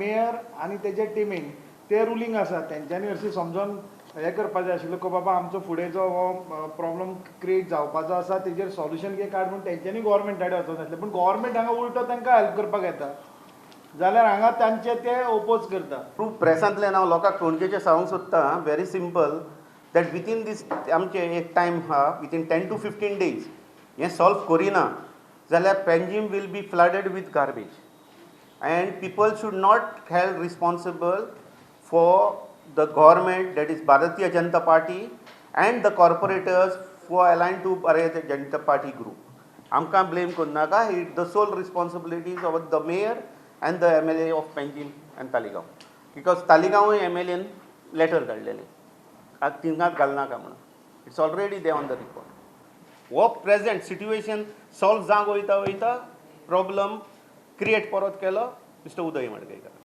Mayor आनी तेजे टिमीन ते रुलींग आसा, तेंच्यांनी हरशीं समजोन हें करपाचें आशिल्लें की बाबा आमचो फुडें जो हो प्रॉब्लम क्रिएट जावपाचो आसा तेजेर सॉल्युशन कितें काड म्हूण तेंच्यांनी गोवोरमेंटा कडेन वचूंक जाय आसलें. पूण गोवोरमेंट हांगा उल्टो तांकां हेल्प करपाक येता जाल्यार हांगा तांचे ते ओपोज करता. थ्रू प्रेसांतल्यान हांव लोकांक पणजेचें सांगूंक सोदतां, very simple, that within this आमचें एक टायम आहा, within 10 to 15 days हें सॉल्व करिना जाल्यार Panjim will be flooded with garbage and people should not held responsible for the government, that is Bharatiya Janata Party, and the corporators who are aligned to Bharatiya Janata Party group. आमकां blame करनाका. It the sole responsibilities of the mayor and the MLA of Panjim and Taleigao, because Taleigao M L N letter काडलेलें आतां थिंगात घालनाका म्हणून. It's already there on the record. हो present situation solve जावंक वयता वयता problem create परत केलो mister उदय मडकयकार.